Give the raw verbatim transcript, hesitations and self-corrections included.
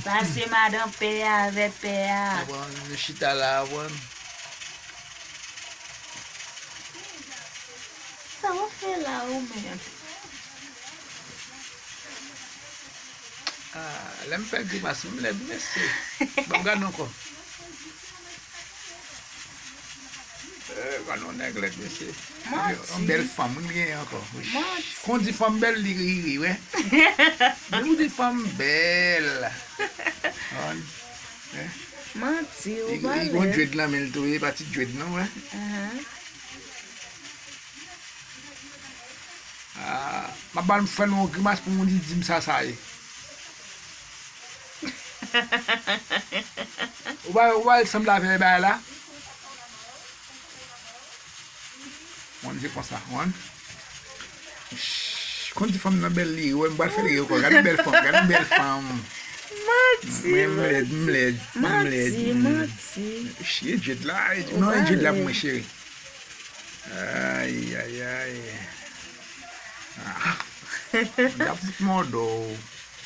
Sa se madan pè a avè pè a. Aprann nou chita la, aprann. Sa w fè la ou menm? Ah, lè m fè grimas, m lèd, mesye. Ban m gade ankò. Eh, gade yon nèg lèd, mesye. Manti. Yon bèl fanm, wi, m genyen ankò. Wi. Manti. Kon di fanm bèl, li ri, ri, wè. Depi w di fanm bèl. Manti, ou balèz. Li gon dread nan men l tou, e pa ti dread non, wè. Ahan. Ah, m ap ba l, m fè l yon grimas pou moun di, di m sa sa ye. Ou pa, ou pa sanble avè bagay la? Mwen se konsa, mwen. Shh, konn di fanm nan bèl li, wè, m pral fè l ri ankò. Gade yon bèl fanm, gade yon bèl fanm. Manti, mwen, m lèd, m lèd, m lèd. Manti, manti. Shh, e dread la, non, e dread la pou mwen, cheri. Ay, ay, ay. Ah. M t ap fout mòde w.